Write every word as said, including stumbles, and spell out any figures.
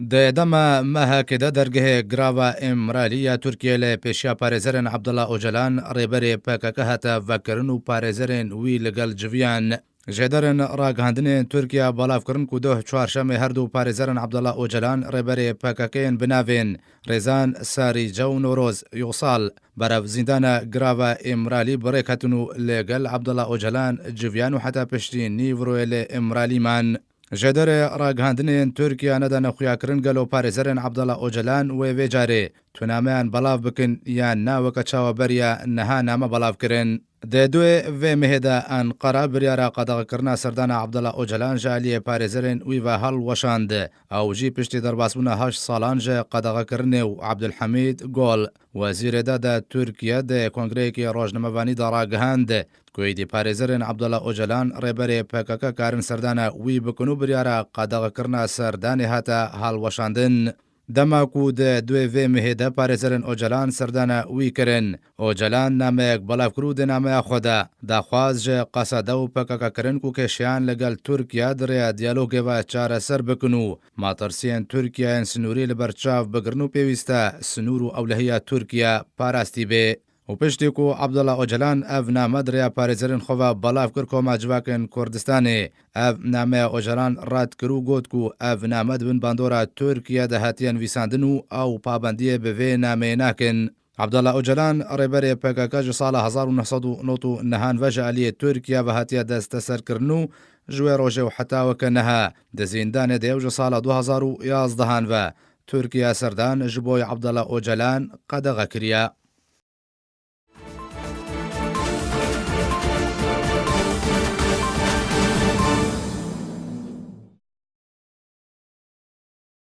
Di dema mehekê de dergehê Girava Îmralî ya Tirkiyê li pêşiya parêzerên Abdullah Ocalan, rêberê P K K hate vekirin û parêzerên wî li gel civiyan. Jêderên ragihandinên Tirkiye belav kirin ku doh çarşemê her du parêzerên Abdullah Ocalan, rêberê P K K yên bi navên Rêzan Sarîce û Noroz Yosal, berev zîndana Girava Îmralî bi rê ketin û li gel Abdullah Ocalan civiyan û heta piştî nîvroyê li Îmralî man. Jêderê ragihandinên Tirkiye nedane xuyakirin gelo parêzerên Abdullah Ocalan wê vê carê tu nameyan belav bikin yan na, weke çawa beriya niha name belav kirin. Di duê vê mehê de Enqera biryara qedexekirina serdana Abdullah Ocalan ji aliyê parêzerên wî ve hilweşand. Ew jî piştî derbasbûna heşt salan ji qedexekirinê û Abdulhamîd Gol, wezîrê dade Tirkiye, di kongreyekî rojnamevanî de ragihand ku êdî parêzerên Abdullah Ocalan, rêberê P K K, karin serdana wî bikin û biryara qedexekirina serdanê hate hilweşandin. Dema ku di duê vê mehê de parêzerên Ocalan serdana wî kirin, Ocalan nameyek belav kir û di nameya xwe de daxwaz ji Qesede û P K K kirin ku kêşeyan li gel Tirkiye di rêya diyalogê ve çareser bikin û metirsiyên Tirkiye yên sinûrî li ber çav bigirin û pêwîst e sinûr û ewlehiya Tirkiye parastî bê. Û piştî ku Abdullah Ocalan ev name di rêya parêzerên xwe ve belav kir, Koma Civakên Kurdistanê ev nameya Ocalan red kir û got ku ev name di bin bandora Tirkiye de hatiye nivîsandin û ew pabendiyê bi vê nameyê nakin. Abdullah Ocalan, rêberê P K K, ji sala hezar û neh sed û nod û nehan ve ji aliyê Tirkiye ve hatiye desteserkirin û ji wê rojê û heta weke niha di zîndanê de ye û ji sala du hezar û yazdehan ve Tirkiye serdan ji bo Abdullah Ocalan qedexe kiriye.